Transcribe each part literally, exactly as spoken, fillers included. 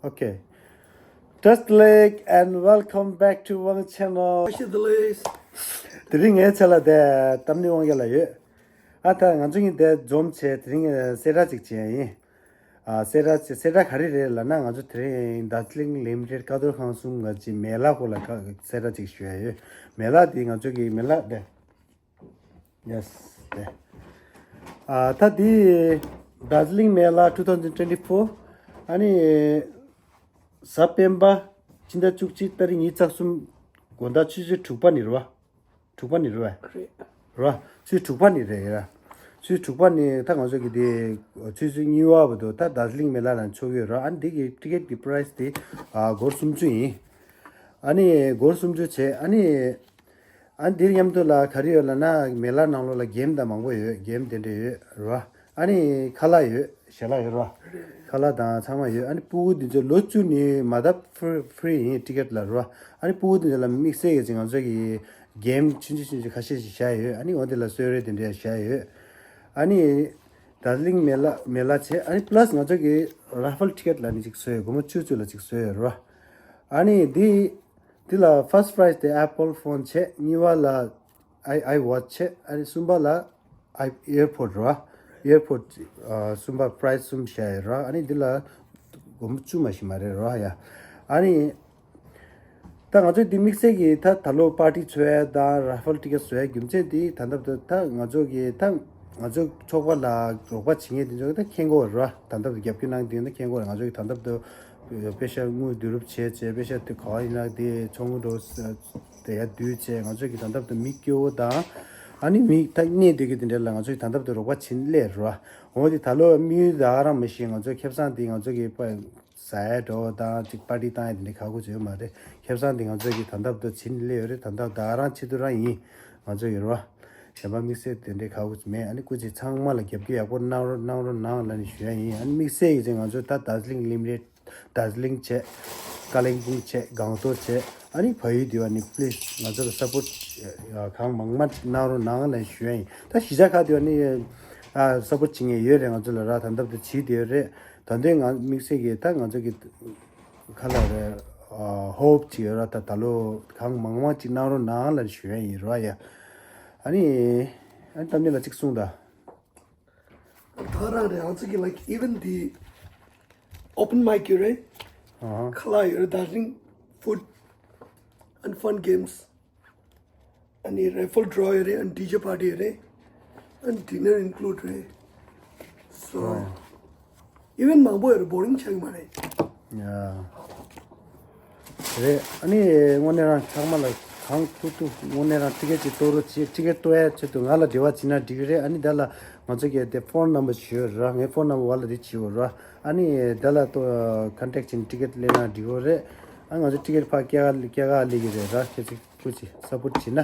Okay. Just like and welcome back to Wang channel. དེ་རིང་ངའི་ཆ་ལ་དེ་གཏམ་ནི་དབང་རྒྱལ་ལགས་ཡོད། ཨ་ད་ང་ཚོ་གཉིས་དེ་འཛོམས་བྱས་དེ་རིང་གསལ་བསྒྲགས་ཅིག་བྱས་ཡིན། ཨ་གསལ་བསྒྲགས་ཅིག་གསལ་བསྒྲགས་ག་རེ་རེད་ལབ་ན། ང་ཚོ་དེ་རིང་རྡ་རྗེ་གླིང་ལིམ་ཊེཌ་ཀ་རྡོར་ཁང་གསུམ་ག་ཅིག་མེ་ལ་སྐོར་ལ་གསལ་བསྒྲགས་ཅིག་ཞུ་ཡ་ཡོད། མེ་ལ་དེ་ང་ཚོ་གི་མེ་ལ་དེ། Yes, དེ། ཨ་ད་དེ་རྡ་རྗེ་གླིང་མེ་ལ་two thousand twenty four། ཨ་ནི་གཟའ་སྤེན་པ་ཕྱི་ཟླ་བཅུ་གཅིག་ཏ་རིག་ཉི་ཤུ་རྩ་གསུམ་དགོང་དག་ཆུ་ཚོད་དྲུག་པ་ནས་རེད་བ། དྲུག་པ་ནས་རེད་བ། རེད། རེད་བ། ཆུ་ཚོད་དྲུག་པ་ནས་རེད་ཡ། ཆུ་ཚོད་དྲུག་པ་ནས་ད་ང་ཚོ་གི་དེ་ཆུ་ཚོད་གཉིས་པ་བར་དུ་ད་རྡ་རྗེ་གླིང་མེ་ལ་ལ་འཚོགས་ཡོད་རེད། ཨ་ནི་དེ་གི་ཊི་ཀེ་ཊི་གི་པ་རའེ་སི་དེ་ཨ་སྒོར་སུམ་ཅུ་ཡིན། ཨ་ནི་སྒོར་སུམ་ཅུ་བྱས། ཨ་ནི། ཨ་ནི་འདིར་མཉམ་དུ་ལ་ག་རེ་ཡོད་ལབ་ན། མེ་ལ་ནང་ལོགས་ལ་གེམ་དང་མང་པོ་ཡོད། གེམ་དེ་འདྲ་ཡོད་རེད་བ། ཨ་ནི་ཁ་ལག་ཡོད། ཞལ་ལག་ཡོད་རེད་བ། ཁ་ལག་དང་ཚང་མ་ཡོད། ཨ་ནི་ཕྲུ་གུ་འདི་ཚོ་ལོ་བཅུ་ནས་མ་ད་ཕི་ཕི་རི་ཡིན་ཊི་ཀེ་ཊི་ལ་རེད་བ། ཨ་ནི་ཕྲུ་གུ་འདི་ཚོ་ལ་དམིགས་བསལ་གྱི་ང་ཚོ་གི་གེམ་ཆུང་ཆུང་ཆུང་ཆུང་ཁ་ཤས་ཤིག་བཞག་ཡོད། ཨ་ནི་འོ་དེ་ལ་གསོལ་རས་དེ་འདྲ་བཞག་ཡོད། ཨ་ནི་རྡ་རྗེ་གླིང་མེ་ལ་མེ་ལ་བྱས། ཨ་ནི་པ་ལ་སི་ང་ཚོ་གི་ར་ཧྥལ་ཊི་ཀེ་ཊི་ལབ་ནི་ཅིག་བཟོས་ཡོད། སྒོར་མོ་བཅུ་བཅུ་ལ་ཅིག་བཟོས་ཡོད་རེད་བ། ཨ་ནི་འདི། འདི་ལ་ཕར་སི་ཊི་པ་རའེ་སི་དེ་ཨེ་པལ་ཕོན་བྱས། གཉིས་པ་ལ་ཨའི་ཨའི་ཝོ་ཆི་བྱས། ཨ་ནི་གསུམ་པ་ལ་ཨའི་ཨེར་པོ་ཌི་རེད་བ། ཨེར་པོ་ཌི་ཨ་གསུམ་པ་པ་རའེ་སི་གསུམ་བཞག་ཡོད་རེད་བ། ཨ་ནི་འདི་ལ་སྒོར་མོ་བཅུ་མ་ཞིག་མ་རེད་རེད་བ་ཡ། ཨ་ནི་ད་ང་ཚོས་འདི་དམིགས་བསལ་གྱིས་ད་ད་ལོ་པར་ཊི་འཚོགས་ཡ་དང་ར་ཧྥལ་ཊི་ཀེ་ཊི་བཟོ་ཡ་རྒྱུ་མཚན་འདི་ད་ལྟ་བར་དུ་ད་ང་ཚོ་གི་ད་ང་ཚོ་ཚོགས་པ་ལ་རོགས་པ་བྱེད་མཁན་དེ་ཚོ་ད་མཁྱེན་གྱི་ཡོད་རེད་བ། ད་ལྟ་བར་དུ་རྒྱབ་སྐྱོར་གནང་བསྡད་ཡོད་ན་མཁྱེན་གྱི་ཡོད་རེད། ང་ཚོ་གི་ད་ལྟ་བར་དུ་པེ་ཤ་དངུལ་བསྡུ་རུབ་བྱས་བྱས། པེ་ཤ་དེ་ག་པར་ཡིན་ན་དེ་ཚོང་འགྲོ་དེ་ཡར་བསྡུས་བྱས། ང་ཚོ་གི་ད་ལྟ་བར་དུ་མི་སྐྱོ་བོ་དང་ཨ་ནི་མི་ད་གནས་སྡོད་ཀྱི་དེ་འདྲ་ལ་ང་ཚོ་གི་ད་ལྟ་བར་དུ་རོགས་པ་བྱེད་སླེབས་རེད་བ། འོ་དེ་ད་ལོ་དམིགས་ཡུལ་ད་ག་རང་མ་ཤེས། ང་ཚོ་ཁེ་བཟང་དེ་ང་ཚོ་གི་པ་ཟ་ཡ་འགྲོ་བ་དང་ཅིག་པར་ཊི་བཏང་ཡ་དེ་འདྲའི་ཁག་པོ་ཅིག་ཡོད་མ་རེད། ཁེ་བཟང་དེ་ང་ཚོ་གི་ད་ལྟ་བར་དུ་བྱེད་སླེབས་ཡོད་རེད། ད་ལྟ་ད་ག་རང་ཆེད་དུ་རང་ཡིན། ང་ཚོ་ཡོད་རེད་བ། གཞན་པ་དམིགས་བསལ་དེ་འདྲའི་ཁག་པོ་ཅིག་མེད། ཨ་ནི་སྐུ་མཁྱེན་ཚང་མ་ལ་རྒྱབ་སྐྱོར་ཡག་པོ་གནང་རོགས་གནང་རོགས་གནང་ལབ་ནས་ཞུ་ཡ་ཡིན། ཨ་ནི་དམིགས་བསལ་ཡིན་ཚེ་ང་ཚོ་ད་རྡ་རྗེ་གླིང་ལིམ་ཊེཌ། རྡ་རྗེ་གླིང་བྱས། ཀ་ལིམ་པོང་བྱས། སྒང་ཏོག་བྱས། ཨ་ནི་བལ་ཡུལ་དེ་བ་ནི་པི་ལི་སི་ང་ཚོ་ལ་སབ་པོར་ཊི་གང་མང་མང་གནང་རོགས་གནང་ལབ་ཞུ་ཡ་ཡིན། ད་གཞིས་ཆགས་ཁག་དེ་བ་ནི་ཨ་སབ་པོར་ཊི་བྱེད་མཁན་ཡོད་རེད། ང་ཚོ་ལ་ར་ད་ལྟ་བར་དུ་བྱེད་བསྡད་ཡོད་རེད། ད་དུང་ང་དམིགས་བསལ་གྱི་ད་ང་ཚོ་གི་ཁ་ལ་རེད། ཧོབ་ཅིག་ཡོད་ར། ད་ད་ལོ་གང་མང་མང་ཅིག་གནང་རོགས་གནང་ལབ་ཞུ་ཡ་ཡིན་ར་ཡ། ཨ་ནི་ཨ་ནི་གཏམ་ངན་ལ་གཅིག་གསུངས་ད། ད་རང་རེད། ང་ཚོ་གི་like even the open mic ཡོད་རེད། ཨ་ཁ་ལག་ཡོད་རེད། རྡ་རྗེ་གླིང་food and fun games and the raffle draw ཡོད་རེད། and ཌི་ཇེ party ཡོད་རེད། and dinner include རེད། so even མང་པོ་ཡོད་རེད། boring ཆགས་ཀྱི་མ་རེད། ཡ། རེད། ཨ་ནི་དངོས་གནས་རང་ཚང་མ་ལ་གང་ཐུབ་ཐུབ་དངོས་གནས་རང་ཊི་ཀེ་ཊི་ཅིག་གཏོང་རོགས་བྱེད། ཊི་ཀེ་ཊི་གཏོང་ཡ་ཆེད་དུ་ང་ལ་འབྲེལ་བ་བྱེད་ན་འགྲིག་གི་རེད། ཨ་ནི་ད་ལ་ང་ཚོ་གི་དེ་ཕོན་ནམ་བར་ཞུ་ར། ངའི་ཕོན་ནམ་བར་ལ་དེ་བྱིའོ་ར། ཨ་ནི་ད་ལ་ཏོ་ཀོན་ཊེག་བྱས་ནས་ཊི་ཀེ་ཊི་ལེན་ན་འགྲིག་གི་རེད། ཨ་ང་ཚོ་ཊི་ཀེ་ཊི་ཕར་སྐྱེལ་ག་སྐྱེལ་ག་ལེན་གི་རེད་ར། ཁྱེད་ཚོ་སྐུ་མཁྱེན་སབ་པོར་ཊི་བྱེད་ན།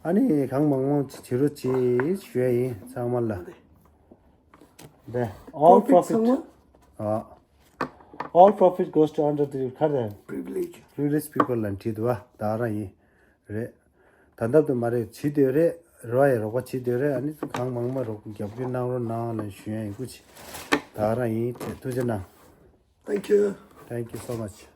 ཨ་ནི་གང་མང་མང་ཅིག་བྱེད་རོགས་བྱེད་ཞུ་ཡ་ཡིན་ཚང་མ་ལ། The all profit ཚང་མ། ཨ། All profit goes to underprivileged privilege privileged people ལ་བྲིས་འདུག་བ། ད་རང་ཡིན། རེད། ད་ལྟ་དུ་མ་རེད། བྱེད་འདོད་རེད། རོགས་ཡ་རོགས་པ་བྱེད་འདོད་རེད། ཨ་ནི་གང་མང་མང་རོགས་རྒྱབ་སྐྱོར་གནང་རོགས་གནང་ལ་ཞུ་ཡ་ཡིན། སྐུ་མཁྱེན། ད་རང་ཡིན། ཐུགས་རྗེ་གནང་། Thank you. Thank you so much.